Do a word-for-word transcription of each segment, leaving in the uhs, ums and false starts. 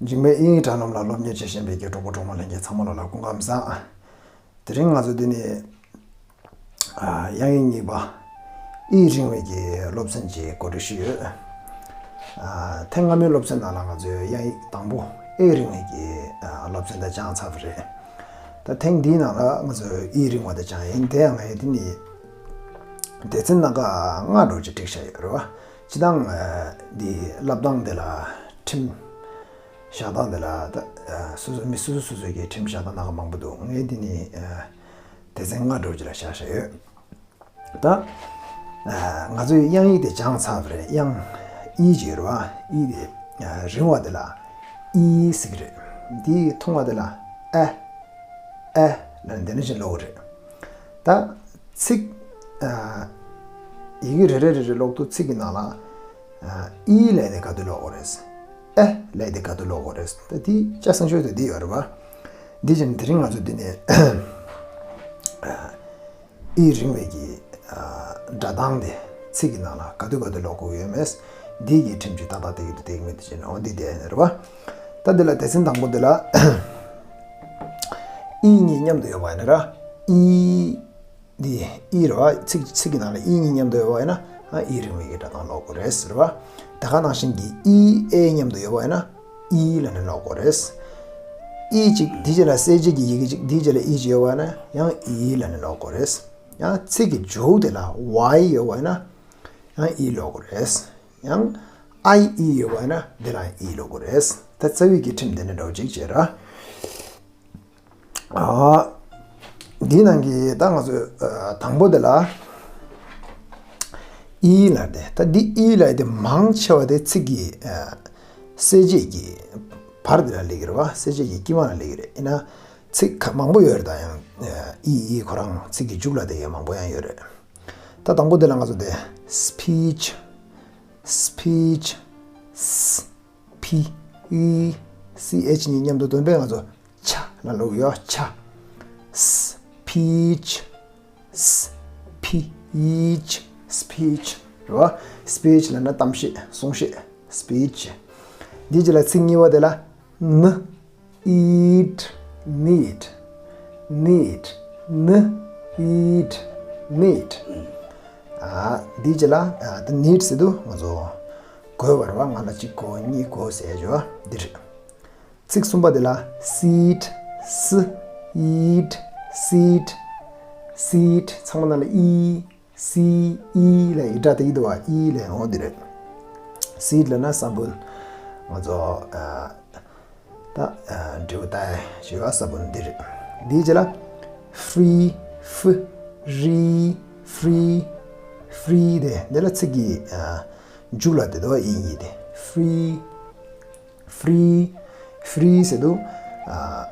འཇིགས་མེད་དབྱིན་ཡིག་དྲ་ལམ་ལ་སློབ་གཉེར་བྱེད་བཞིན་པའི་གི་གྲོགས་པོ་གྲོགས་མོ་ལྷན་རྒྱས་ཚང་མ་ལོ་ལ་སྐུ་ཁམས་བཟང་། དེ་རིང་ང་ཚོ་འདི་ནི་ཨ་དབྱངས་ཡིག་གཉིས་པ་ཨི་རིང་བའི་གི་སློབ་ཚན་གྱི་གོ་སྒྲིག་ཞུས་ཡོད། ཨ་ཐེངས་སྔ་མའི་སློབ་ཚན་ནང་ལ་ང་ཚོས་དབྱངས་ཡིག་དང་པོ་ཨེ་རིང་བའི་གི་ཨ་སློབ་ཚན་དེ་སྦྱངས་ཚར་བ་རེད། ད་ཐེངས་འདིའི་ནང་ལ་ང་ཚོས་ཨི་རིང་བ་དེ་སྦྱངས་ཡིན། དེ་ཡང་ངས་འདི་ནི་སྡེ་ཚན་སྣ་ཁ་ལྔ་འདྲ་ཅིག་བསྒྲིགས་བཞག་ཡོད་རེད་བ། སྤྱིར་བཏང་ཨ་འདི་བསླབ་སྟངས་དེ་ལ་ཁྲིམས་བཞག་སྟངས་དེ་ལ་ད་ཨ་སོ་སོ་མི་སོ་སོ་སོ་སོའི་གི་ཁྲིམས་བཞག་སྟངས་སྣ་ཁ་མང་པོ་འདུག་ངས་འདི་ནི་ཨ་སྡེ་ཚན་ལྔ་འདྲ་ཅིག་ལ་བཞག་བཞག་ཡོད། ད་ཨ་ང་ཚོས་དབྱངས་ཡིག་དེ་སྦྱངས་ཚར་བ་རེད། དབྱངས་ཨི་ཅིག་ཡོད་རེད་བ། ཨི་དེ་ཨ་རིང་བ་དེ་ལ་ཨི་ཟེར་གི་རེད། འདི་ཐུང་བ་དེ་ལ་ཨ་ཨ་ལབ་ནས་འདི་འདྲ་ཞིག་ཀློག་གི་རེད། ད་ཚིག་ཨ་ཡི་གེ་རེ་རེ་རེ་རེ་ཀློག་དུས་ཚིག་གི་ནང་ལ་ཨ་ཨི་ལབ་དེ་ག་དུས་ཀློག་དགོས་རེད། ཨ་ལབ་དེ་ག་དུས་ཀློག་དགོས་རེད། ད་འདི་ལྕགས་སྲིན་ཆོས་དེ་འདི་ཡོད་རེད་བ། འདི་བྱས་ནས་དེ་རིང་ང་ཚོ་འདི་ནས་ཨ་ཨི་རིང་བའི་གི་ཨ་སྒྲ་གདངས་དེ་ཚིག་གི་ནང་ལ་ག་དུས་ག་དུས་ཀློག་དགོས་ཡོད་མེད། འདི་གི་ཁྲིམས་གཅོད་ཏག་ཏག་བལྟ་གི་འདུག་བལྟ་གི་མེད་དུ་བྱས་ནས། འོ་འདི་བལྟས་ནས་རེད་བ། ད་འདི་ལ་སྡེ་ཚན་དང་པོ་འདི་ལ་ཨི་གཉིས་མཉམ་དུ་ཡོད་པ་ཡིན་ན་ར། ཨི་འདི་ཨི་རེད་བ། ཚིག་ཚིག་གི་ནང་ལ་ཨི་གཉིས་མཉམ་དུ་ཡོད་པ་ཡིན་ན་ཨ་ཨི་རིང་བའི་གི་སྒྲ་གདངས་ཀློག་དགོས་རེད་ཟེར་བ། དེ་ག་ནང་བཞིན་གྱི་ཨི་ཨེ་མཉམ་དུ་ཡོད་པ་ཡིན་ན་ཨི་ལབ་ནས་ཀློག་དགོས་རེད། ཨི་གཅིག་འདི་རྗེས་ལ་གསལ་བྱེད་ཀྱི་ཡི་གེ་གཅིག་འདི་རྗེས་ལ་ཨི་གཅིག་ཡོད་པ་ཡིན་ན་ཡང་ཨི་ལབ་ནས་ཀློག་དགོས་རེད། ཡང་ཚིག་གི་མཇུག་དེ་ལ་ཝའི་ཡོད་པ་ཡིན་ན་ཡང་ཨི་ཀློག་དགོས་རེད། ཡང་ཨའི་ཨི་ཡོད་པ་ཡིན་ན་འདི་ལ་ཨི་ཀློག་དགོས་རེད། ད་རྩ་བའི་གི་ཁྲིམས་དེ་འདྲ་འདྲ་བོ་ཅིག་བྱས་ར། ཨ། འདི་ནང་གི་ད་ང་ཚོས་ཨ་དང་པོ་དེ་ལ་ཨི་ལབ་དེ། ད་འདི་ཨི་ལབ་དེ་མང་ཆེ་བ་དེ་ཚིག་གི་ཨ་གསལ་བྱེད་ཀྱི་བར་དེ་ལ་སླེབས་ཀྱི་རེད་བ། གསལ་བྱེད་ཀྱི་དཀྱིལ་མ་ལ་སླེབས་ཀྱི་རེད། ཡིན་ན་ཚིག་ཁ་མང་པོ་ཡོད་རེད། ད་ཡང་ཨི་ཨི་ཁོ་རང་ཚིག་གི་མཇུག་ལ་དེ་ཡང་མང་པོ་ཡང་ཡོད་རེད། ད་དང་པོ་དེ་ལ་ང་ཚོ་དེ་སི་པིཆ། སི་པིཆ། སི་པི་ཨི་སི་ཨེཆ་གཉིས་མཉམ་དུ་འདོན་པས་ང་ཚོ་ཆ་ལ་ཀློག་ཡོད། ཆ། སི་པིཆ། སི་པི་ཨིཆ། སི་པིཆ་རེད་བ། སི་པིཆ་ལབ་ན་གཏམ་བཤད་གསུང་བཤད། སི་པིཆ། འདི་རྗེས་ལ་ཚིག་གཉིས་པ་དེ་ལ་ནི། ཨིཊ། ནིཊ། ནིཊ། ནི། ཨིཊ། ནིཊ། ཨ། འདི་རྗེས་ལ་ཨ་འདི་ནིཊ་ཟེར་དུས་ང་ཚོ་གོས་པ་རེད་བ། ང་ལ་གཅིག་གོ་གཉིས་གོ་ཟེར་ཡ་འདི་རེད། ཚིག་གསུམ་པ་དེ་ལ་སིཊ། སི། ཨིཊ། སིཊ། སིཊ། ཚང་མ་ནང་ལ་ཨི། སི་ཨི་ལ་ཡི་སྒྲ་དེ་ཡི་དུ་བ་ཨི་ལ་འོ་འདི་རེད། སིཊ་ལབ་ན་ས་བོན། ང་ཚོ་ཨ་ད་ཨ་འབྲས་བུ་ད་ཞེས་པ་ས་བོན་འདི་རེད། འདིའི་རྗེས་ལ་ཧྥི། ཧྥི། རི། ཧྥི། ཧྥི་དེ་འདི་ལ་ཚིག་གི་ཨ་མཇུག་ལ་དེ་དུ་བ་ཨི་ཡི་དེ་ཧྥི། ཧྥི། ཧྥི་ཟེར་དུས་ཨ་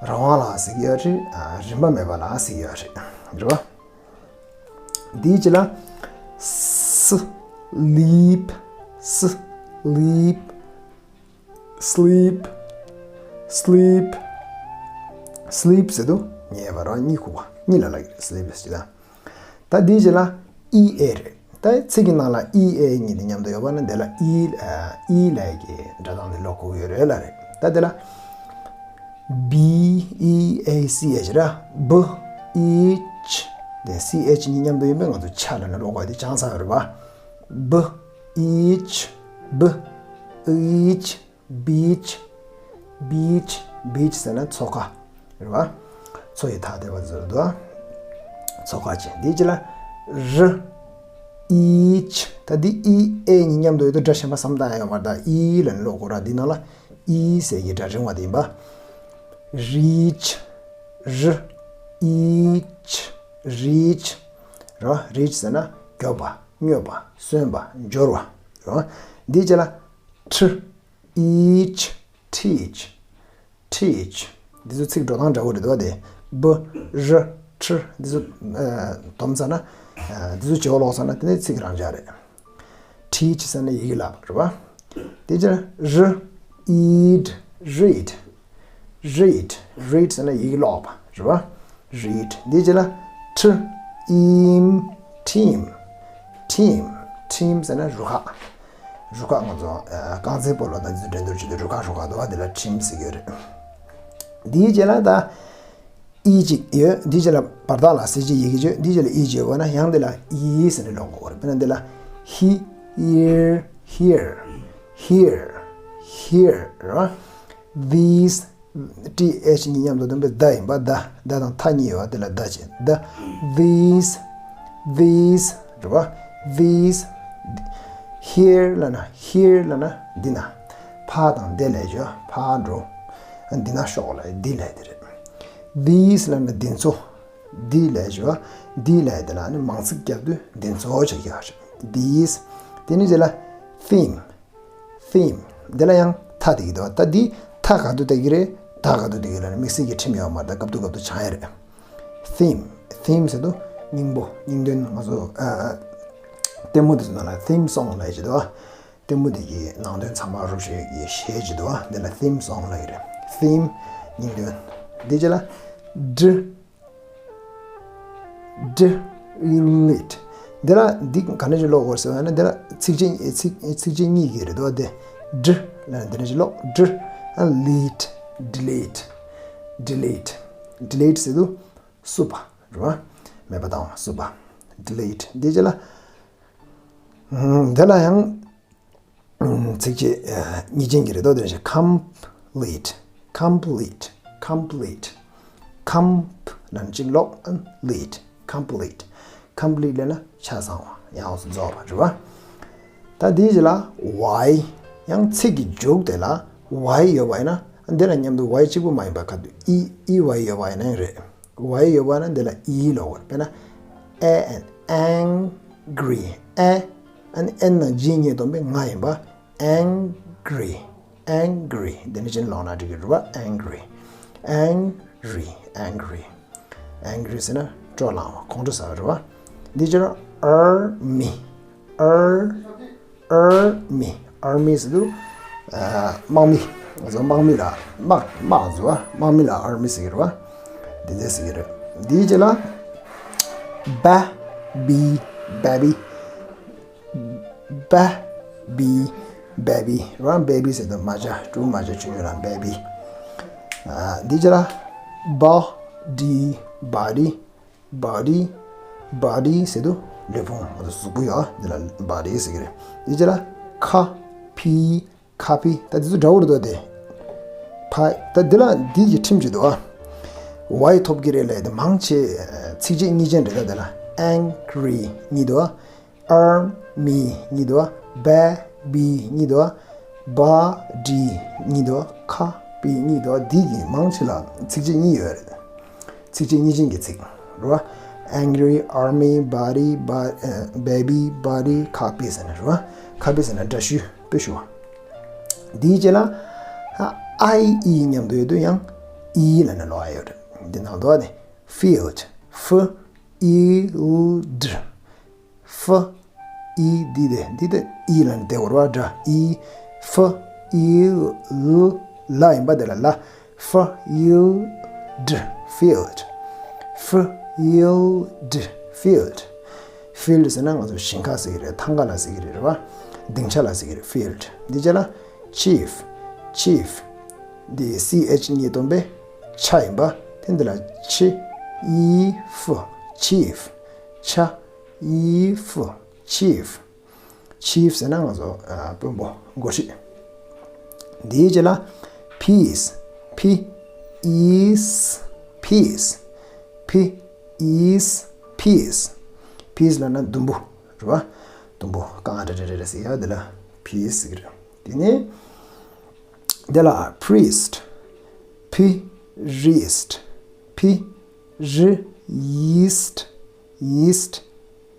རང་དབང་ལ་ཟེར་གྱི་ཡོད་རེད། ཨ་རིན་པ་མེད་པ་ལ་ཟེར་གྱི་ཡོད་རེད། རེད་བ། འདིའི་རྗེས་ལ་སི། ལིབ། སི། ལིབ། སི་ལིབ། སི་ལིབ། སི་ལིབ་ཟེར་དུས་ཉལ་བ་རང་གཉིད་ཁུག་པ་གཉིད་ལ་ལབ་ཀྱི་རེད། སི་ལིབ་ཟེར་དུས། ད་འདིའི་རྗེས་ལ་ཨི་ཨེ་རེད། ད་ཚིག་གི་ནང་ལ་ཨི་ཨེ་གཉིས་དེ་མཉམ་དུ་ཡོད་པ་ན་འདི་ལ་ཨི་ཨ་ཨི་ལབ་ཀྱི་སྒྲ་གདངས་དེ་ཀློག་དགོས་ཀྱི་ཡོད་རེད་ལབ་རེད། ད་འདི་ལ་བི་ཨི་ཨེ་སི་ཨེཆ་ར། བི་ཨིཆ། དེ་སི་ཨེཆ་གཉིས་མཉམ་དུ་ཡིན་པས་ང་ཚོ་ཆ་ལབ་ནས་ཀློག་དགོས་དེ་སྦྱངས་ཚར་རེད་པ། བི་ཨིཆ། བི་ཨིཆ། བི་ཨིཆ། བི་ཨིཆ་ཟེར་ན་མཚོ་ཁ་རེད་པ། མཚོ་ཡི་ཐག་དེ་བ་ཟེར་འདུག་མཚོ་ཁ་ཅན། འདིའི་རྗེས་ལ་རི། ཨིཆ། ད་འདི་ཨི་ཨེ་གཉིས་མཉམ་དུ་ཡོད་དུས་སྒྲ་གཞན་པ་བསམ་བཏང་ཡ་ཡོད་མ་རེད། ད་ཨི་ལབ་ནས་ཀློག་དགོས་ར། འདི་ནང་ལ་ཨི་ཟེར་གྱི་སྒྲ་རིང་བ་དེ་ཡིན་པ། རིཆ། རི། ཨིཆ། རིཆ། རེད་བ། རིཆ་ཟེར་ན་མགྱོགས་པ། སྨྱོས་པ། སོན་པ། འབྱོར་བ། རེད་བ། འདིའི་རྗེས་ལ་ཁྲི། ཨིཆ། ཁྲིཆ། ཁྲིཆ། འདི་ཚོ་ཚིག་འགྲོ་སྟངས་འདྲ་བོ་རེད་འདུག་བ། དེ་བི་རི་ཁྲི་འདི་ཚོ་ཨ་སྡོམ་ཚར་ན། ཨ་འདི་ཚོ་བརྗེ་པོ་ཀློག་ཚར་ན་དེ་ནས་ཚིག་རང་འཇགས་རེད། ཁྲིཆ་ཟེར་ན་ཡི་གེ་བཀླགས་པ་རེད་བ། དེ་ཕྱིར་རི། ཨིཊ། རིཌ། རིཌ། རིཌ་ཟེར་ན་ཡི་གེ་ཀློག་པ་རེད་བ། རིཌ། འདིའི་རྗེས་ལ་ཁྲི། ཨིམ། ཁྲིམ། ཁྲིམ། ཁྲིམ་ཟེར་ན་རུ་ཁག་རུ་ཁག་ང་ཚོ་ཨ་རྐང་རྩེད་སྤོ་ལོ་དང་འདི་ཚོ་འགྲན་བསྡུར་བྱེད་དུས་རུ་ཁག་རུ་ཁག་འདུག་བ། འདི་ལ་ཁྲིམས་ཟེར་གྱི་ཡོད་རེད། འདིའི་རྗེས་ལ་ད་ཨི་གཅིག་ཡོད། འདིའི་རྗེས་ལ་བར་ཐག་ལ་གསལ་བྱེད་ཡི་གེ་གཅིག་ཡོད། འདིའི་རྗེས་ལ་ཨི་གཅིག་ཡོད་པ་ན་ཡང་འདི་ལ་ཨི་ཟེར་ནས་ཀློག་དགོས་རེད། དཔེར་ན་འདི་ལ་ཧི། here, here, here, here, རེད་བ། these, th གཉིས་མཉམ་དུ་འདོན་པའི་ད་ཡིན་པ། ད་ད་དང་ཐ་གཉིས་ཡོད་པ། དེ་ལ་ད་བྱས། ད། these, these, རེད་བ། these, here ལབ་ན། here ལབ་ན་འདི་ན། ཕ་དང་འདི་ལ་བྱས་ཕ་འགྲོ། འདི་ན་ཤོག་ལ་འདི་ལ་དེ་རེད། these ལབ་ན་འདི་ཚོ། འདི་ལ་བྱས་འདི་ལ་དེ་ལ་ནི་མང་ཚིག་རྒྱབ་དུས་འདི་ཚོ་བྱ་རྒྱུ་རེད། these། དེ་ནི་དེ་ལ་theme། theme། འདི་ལ་ཡང་ཐ་དེ་གི་འདུག་ད་འདི་ཐ་ག་དུ་ད་གི་རེད། ད་ག་དུ་ད་གི་རེད། དམིགས་བསལ་གྱི་ཁྲིམས་ཡོད་མ་རེད། ད་སྐབས་དུ་སྐབས་དུ་ཆགས་ཡ་རེད། theme། theme ཟེར་དུས་སྙིང་པོ། སྙིང་དོན། ང་ཚོ་ཨ་ཨ་ལྟད་མོ་དེ་ཚོ་ནང་ལ་theme song ལབ་ཀྱི་འདུག་ལྟད་མོ་དེ་གི་ནང་དོན་ཚང་མ་རུབ་བྱེད་ཀྱི་གཞས་ཀྱི་འདུག་འདི་ལ་theme song ལབ་ཀྱི་རེད། theme། སྙིང་དོན། འདི་རྗེས་ལ་dr། delete། འདི་ལ་འདི་ག་ནས་ཀློག་དགོས་ཟེར་བ་ན། འདི་ལ་ཚིགས་བཅད་ཚིགས་ཚིགས་བཅད་གཉིས་ཀྱི་རེད་དོ། དེ་dr ལ་འདི་ནས་ཀློག dr ལེཊ། delete། delete། delete ཟེར་དུས་བསུབ་པ་རེད་བ། མེད་པ་བཏང་བ། བསུབ་པ། delete། འདི་རྗེས་ལ་འདི་ལ་ཡང་ཚིགས་བཅད་གཉིས་ཅན་གྱི་རེད་དོ། དེ་བཞིན་complete། complete། complete། comp ལ་གཅིག་ཀློག་ཨན་ལིཊ། complete། complete ལབ་ན་ཆ་ཚང་བ། ཡང་རྫོགས་པ་རེད་བ། ད་འདིའི་རྗེས་ལ་ཝའི། ཡང་ཚིག་གི་མཇུག་དེ་ལ་ཝའི་ཡོད་པ་ཡིན་ན། འདི་ལ་མཉམ་དུ་ཝའི་གཅིག་པུ་མ་ཡིན་པ་ཁ་དུ་ཨི། ཨི་ཝའི་ཡོད་པ་ཡིན་ན་ཡང་རེད། ཝའི་ཡོད་པ་ན་འདི་ལ་ཨི་ལབ་དགོས་རེད། དཔེར་ན་ཨེ་ཨན་ཨེང་གྷི་རི། ཨེ་ཨན་ཨེན་ན་ཇི་གཉིས་སྡོམ་པའི་ང་ཡིན་པ། ཨེང་གྷི་རི། ཨེང་གྷི་རི། འདི་ནི་ཅི་ནས་ཀློག་ན་འགྲིག་གི་རེད་བ། ཨེང་གྷི་རི། ཨེང་གྷི་རི། ཨེང་གྷི་རི། ཨེང་གྷི་རི་ཟེར་ན་སྤྲོ་ལངས་པ། ཁོང་ཁྲོ་ཟ་བ་རེད་བ། འདི་ཅི་ནས་ཨར་མི། ཨར། ཨར་མི། ཨར་མི་ཟེར་དུས་ཨ་དམག་མི། ང་ཚོ་དམག་མི་ལ་དམག་དམག་ཟེར་བ། དམག་མི་ལ་ཨར་མི་ཟེར་གི་རེད་བ། འདི་འདྲ་ཟེར་གི་རེད། འདིའི་རྗེས་ལ་བེ་བི། བེ་བི། བེ་བི། བེ་བི་རེད་བ། བེ་བི་ཟེར་དུས་རྨ་བྱ། ཕྲུ་གུ་རྨ་བྱ་ཆུང་ཆུང་ལ་བེ་བི། ཨ་འདིའི་རྗེས་ལ་བོ་ཌི། བྷོ་ཌི། བྷོ་ཌི། བྷོ་ཌི་ཟེར་དུས་ལུས་ཕུང་། ང་ཚོ་གཟུགས་པོ་ཡོད། འདི་ལ་བྷོ་ཌི་ཟེར་གི་རེད། འདིའི་རྗེས་ལ་ཁ་པི། ཁ་པི། ད་འདི་ཚོ་འདྲ་བོ་རེད་དོ། དེ་ཕ། ད་འདི་ལ་འདི་ཡི་ཁྲིམས་ཅིག་འདུག་ཨ། ཝའི་ཐོབ་ཀྱི་རེད་ལབ་དེ་མང་ཆེ་ཚིགས་བཅད་གཉིས་ཅན་རེད། ད་འདི་ལ་ཨེང་གྷི་རི་གཉིས་འདུག་ཨ། ཨར་མི་གཉིས་འདུག་ཨ། བེ་བི་གཉིས་འདུག་ཨ། བྷོ་ཌི་གཉིས་འདུག་ཨ། ཁ་པི་གཉིས་འདུག་ཨ། འདི་གི་མང་ཆེ་ལ་ཚིགས་བཅད་གཉིས་ཡོད་རེད། ཚིགས་བཅད་གཉིས་ཅན་གྱི་ཚིག་རེད་བ། angry, army, body, ba- ཨ་baby, body, copy ཟེར་ན་རེད་བ། copy ཟེར་ན་འདྲ་བཤུས། དཔེ་བཤུ་བ། འདིའི་རྗེས་ལ་ཨ་ཨའི་ཨི་མཉམ་དུ་ཡོད་དུས་ཡང་ཨི་ལབ་ནས་ཀློག་ཡ་ཡོད་རེད། འདི་ནང་དུ་ཨ་ནི་field། ཧྥི་ཨི་ལ་ཌི། ཧྥི་ཨི། འདི་དེ་འདི་དེ་ཨི་ལབ་ནས་བསྡད་དགོས་རེད་བ། འདྲ་ཨི། ཧྥི་ཨི་ལ་ལ་ཡིན་པ་དེ་ལ་ལ། ཧྥི་ཨི་ལ་ཌི། field། ཧྥི་ཨི་ལ་ཌི། field། field ཟེར་ན་ང་ཚོ་ཞིང་ཁ་ཟེར་གི་རེད། ཐང་ག་ལ་ཟེར་གི་རེད་རེད་བ། སྡིངས་ཆ་ལ་ཟེར་གི་རེད། field། འདི་རྗེས་ལ་chief། chief། འདི་སི་ཨེཆ་གཉིས་སྡོམ་པའི་ཆ་ཡིན་པ། དེ་འདི་ལ་ཆི་ཨི་ཧྥི། chief། ཆ་ཨི་ཧྥི། chief། chief ཟེར་ན་ང་ཚོ་ཨ་དཔོན་པོ། འགོ་ཁྲིད། འདིའི་རྗེས་ལ་peace། P E A C E། peace། P E A C E། peace། P E A C E། peace། peace ལབ་ན་དུམ་བུ་རེད་བ། དུམ་བུ་རྐང་རེ་རེ་རེ་རེ་ཟེར་ཡ་དེ་ལ་peace ཟེར་གི་རེད། དེ་ནས་དེ་ལ་priest། P R I E S T། P R I E S T། east།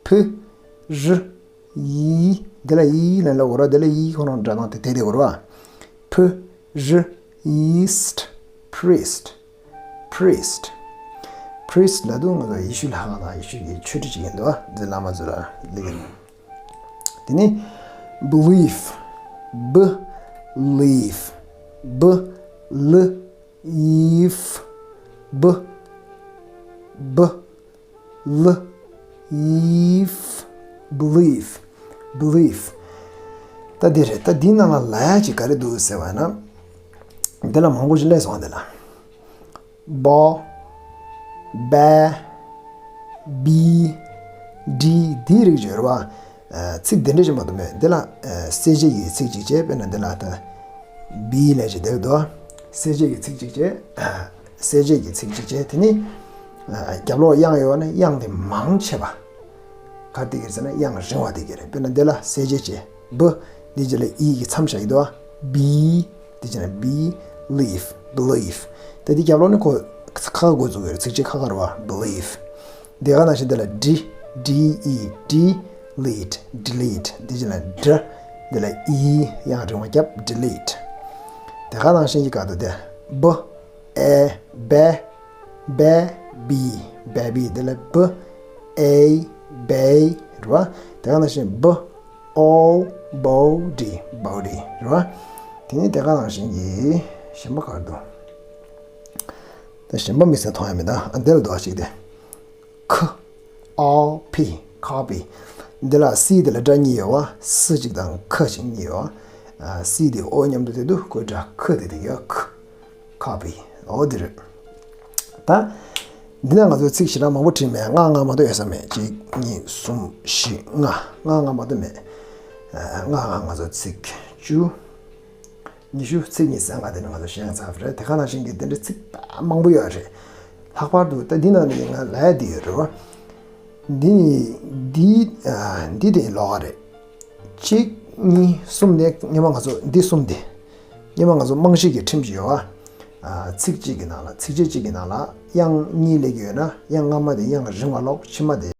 P R I E། དེ་ལ་ཨི་ལབ་ན་འོ་ར། དེ་ལ་ཨི་ཁོ་རང་སྒྲ་གདངས་དེ་དེ་དེ་འོ་ར། P R I E S T། priest། priest། priest ལབ་དུས་ང་ཚོ་ཡེ་ཤུ་ལྷ་ཁང་དང་ཡེ་ཤུ་གི་ཆོས་ཁྲི་ཅིག་ཡིན་འདུག་བ། འདི་བླ་མ་ཚོ་ལ་ལེགས་ཡིན། དེ་ནས་belief། B E L I E F། B E L I E F། B E L I E F། belief། belief། ད་འདི་རེད། ད་འདི་ནང་ལ་ལབ་ཡ་ཅིག་ག་རེ་འདུག་ཟེར་བ་ན། འདི་ལ་མང་པོ་ཞིག་སླེབས་སོང་བ། འདི་ལ། བ། བ། བི། འདི། འདིའི་རིགས་ཡོད་རེད་བ། ཚིག་འདི་འདྲ་ཞིག་མ་གཏོགས་མེད། འདི་ལ་གསལ་བྱེད་ཀྱི་ཚིག་ཅིག་བྱས། དཔེར་ན་འདི་ལ་ད་བི་ལབ་ཅིག་འདེབས་འདུག་གསལ་བྱེད་ཀྱི་ཚིག་ཅིག་བྱས། གསལ་བྱེད་ཀྱི་ཚིག་ཅིག་བྱས། དེ་ནི་རྒྱབ་ལོགས་དབྱངས་ཡོད་ན་དབྱངས་དེ་མང་ཆེ་བ། ག་དེ་གི་ཟེར་ན་དབྱངས་རིང་བ་དེ་གི་རེད། དཔེར་ན་འདི་ལ་གསལ་བྱེད་བྱས། བི། འདི་རྗེས་ལ་ཨི་གི་མཚམས་བཞག་གི་འདུག་བ། བི། འདི་རྗེས་ལ་བི། ལིབ། བི་ལིབ། ད་འདི་རྒྱབ་ལོགས་ནི་ཁོ་ཁ་ཁ་འགོ་བཙུགས་ཡོད་རེད། ཚིག་བཅད་ཁ་ཁ་རེད་བ། བི་ལིབ། དེ་ག་ནང་བཞིན་འདི་ལ་ཌི། ཌི་ཨི། ཌི་ལིཊ། ཌི་ལིཊ། འདི་རྗེས་ལ་ཌི། འདི་ལ་ཨི་དབྱངས་རིང་བ་རྒྱབ། ཌི་ལིཊ། དེ་ག་ནང་བཞིན་གྱི་སྐབས་དུ་དེ། བ། ཨེ། བེ། བེ་བི། བེ་བི། དེ་ལ་བ། ཨེ། བེ། རེད་བ། དེ་ག་ནང་བཞིན་བ། ཨོ། བོ་ཌི། བོ་ཌི། རེད་བ། དེ་ནས་དེ་ག་ནང་བཞིན་གྱི་གཞན་པ་ག་རེ་འདུག་ད་གཞན་པ་དམིགས་བསལ་མཐོང་ཡ་མེད། ད་ཨ་འདི་ལ་འདུག་ཨ་ཅིག་དེ། ཁ། ཨོ་ཕི། ཁ་པི། འདི་ལ་སི་དེ་ལ་སྒྲ་གཉིས་ཡོད་བ། སི་གཅིག་དང་ཁ་གཅིག་གཉིས་ཡོད་བ། སི་དེ་ཨོ་མཉམ་དུ་དེ་དུ་ཁོའི་སྒྲ་ཁ་དེ་དེ་ཡོད། ཁ། ཁ་པི། ཨོ་དེ་རེད། ད་འདི་ན་ང་ཚོའི་ཚིག་ཞེ་དྲག་མང་པོ་བྲིས་མེད། ལྔ་ལྔ་མ་གཏོགས་ཡོད་ས་མེད། གཅིག་གཉིས། གསུམ། བཞི། ལྔ། ལྔ་ལྔ་མ་གཏོགས་མེད། ལྔ་ལྔ་ང་ཚོ་ཚིག་བཅུ། ཉི་ཤུ། ཚིག་ཉི་ཤུ་རྩ་ལྔ་དེ་ནི་ང་ཚོ་ཤེས་ཡོན་ཚར་བ་རེད། དེ་ག་ནང་བཞིན་གྱི་དེ་འདྲའི་ཚིག་མང་པོ་ཡོད་རེད། ལྷག་པར་དུ་ད་འདི་ནང་ནས་ང་ལབ་ཡ་འདི་ཡོད་རེད་བ། འདི་ནི་འདི་ཨ་འདི་དེ་ལོགས་ཀ་རེད། གཅིག་གཉིས་གསུམ་དེ་སྔོན་མ་ང་ཚོ་འདི་གསུམ་དེ་སྔོན་མ་ང་ཚོ་རྨང་གཞི་གི་ཁྲིམས་ཤིག་ཡོད་བ། ཨ་ཚིག་གཅིག་གི་ནང་ལ། ཚིག་བཅད་གཅིག་གི་ནང་ལ་དབྱངས་གཉིས་སླེབས་ཀྱི་ཡོད་ན། དབྱངས་སྔ་མ་དེ་དབྱངས་རིང་བ་ཀློག་ཕྱི་མ་དེ་